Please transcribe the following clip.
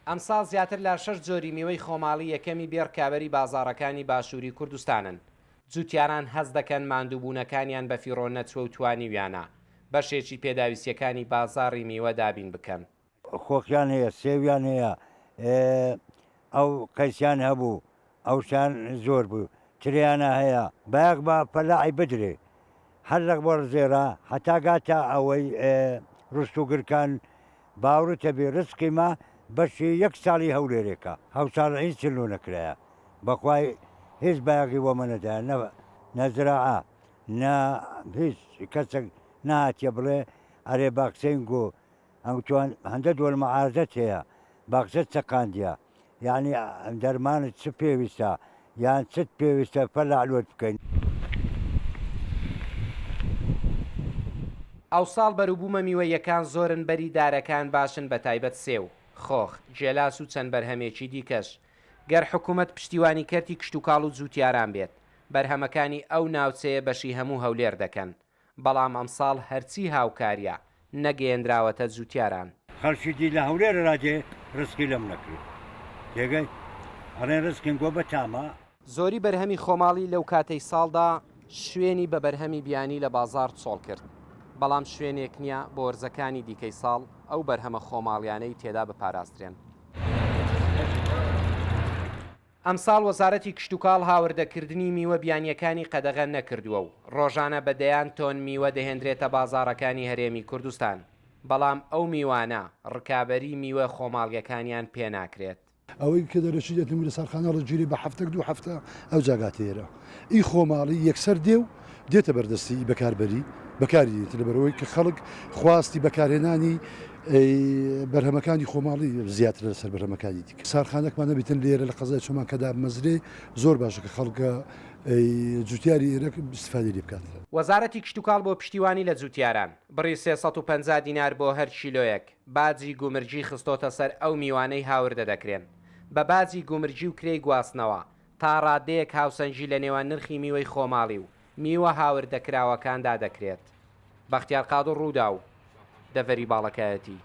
ئەمساڵ زیاتر لە شەش جۆری میوەی خۆماڵی یەکەمی بێ ڕکابەری بازاڕەکانی باشووری کوردستانن. جووتیاران هەست دەکەن ماندووبوونەکانیان بەفیڕۆ نەچووە و توانیویانە بەشێکی پێداویستییەکانی بازاڕی میوە دابین بکەن. خۆخیان هەیە، سێویان هەیە، ئەو قەیسیان هەبوو، ئەوشان زۆر بوو، ترێیانە هەیە. بایەخ بە فەلاحی بدرێ هەر لە وەرزێرا هەتا گاتە ئەوەی ڕست و گرکان باوڕتە بێ ڕزقی مە بەشی یەک ساڵی هەولێرێکە هەوساڵ هیچ لۆ نەکرایە بەخوای هیچ بایەخی وەمە نەدایە نە نە زراعە نە هیچ کەسێک نەهاتیە بڵێ ئەرێ باخچەین گۆ ئەنگتوان هەندە دۆلمە عارزەت هەیە باخچەت چەقاندیە یانی دەرمانت چ پێویستە یان چت پێویستە فەلاع لۆت بکەین. ئەوساڵ بەروبوومە میوەییەکان زۆرن بەری دارەکان باشن بەتایبەت سێو، خۆخ، گێلاس و چەند بەرهەمێکی دیکەش. گەر حکومەت پشتیوانی کەرتی کشتوکاڵ و جووتیاران بێت، بەرهەمەکانی ئەو ناوچەیە بەشی هەموو هەولێر دەکەن. بەڵام ئەمساڵ هەرچی هاوکارییە نەگەیەنراوەتە جوتیاران. خەڵکی دی لە هەولێرە را دێ ڕزقی لەم نەکرێ تێگەی ئەڵێن ڕزقین گۆ بەتامە. زۆری بەرهەمی خۆماڵی لەو کاتەی ساڵدا شوێنی بە بەرهەمی بیانی لە بازاڕ چۆڵ کرد، بەڵام شوێنێک نییە بۆ وەرزەکانی دیکەی ساڵ ئەو بەرهەمە خۆماڵیانەی تێدا بپاراسترێن. ئەمساڵ وەزارەتی کشتوکاڵ هاوردەکردنی میوە بیانییەکانی قەدەغە نەکردووە و ڕۆژانە بە دەیان تۆن میوە دەهێندرێتە بازاڕەکانی هەرێمی کوردستان، بەڵام ئەو میوانە ڕکابەری میوە خۆماڵییەکانیان پێناکرێت. ئەوەی کە دەرەچی دێتن و لە سارخانە ڕەگیرێ بە هەفتەک دوو هەفتە ئەوجا گاتە ئێرە. ئی خۆماڵی یەکسەر دێ و دێتە بەردەستی ئی بەکاربەری بەکاری دێنێت لەبەرئەوەی کە خەڵک خواستی بەکارهێنانی بەرهەمەکانی خۆماڵی زیاترە لەسەر بەرهەمەکانی دیکە. سارخانەکمان نەبیتن لێرە لە قەزای چۆمان کە دابمەزرێ زۆر باشە کە خەڵکە جوتیاری ئێرە ئیستفادەی لێ بکات. وەزارەتی کشتوکاڵ بۆ پشتیوانی لە جوتیاران، بڕی 350 دینار بۆ هەر کیلۆیەک باجی گومرگی خستۆتە سەر ئەو میوانەی هاوردە دەکرێن. بە باجی گومرگی و کرێی گواستنەوە، تا ڕادەیەک هاوسەنگی لە نێوان نرخی میوەی خۆماڵی و میوە هاوردەکراوەکاندا دەکرێت. بەختیار قادر، رووداو، دەڤەری باڵەکایەتی.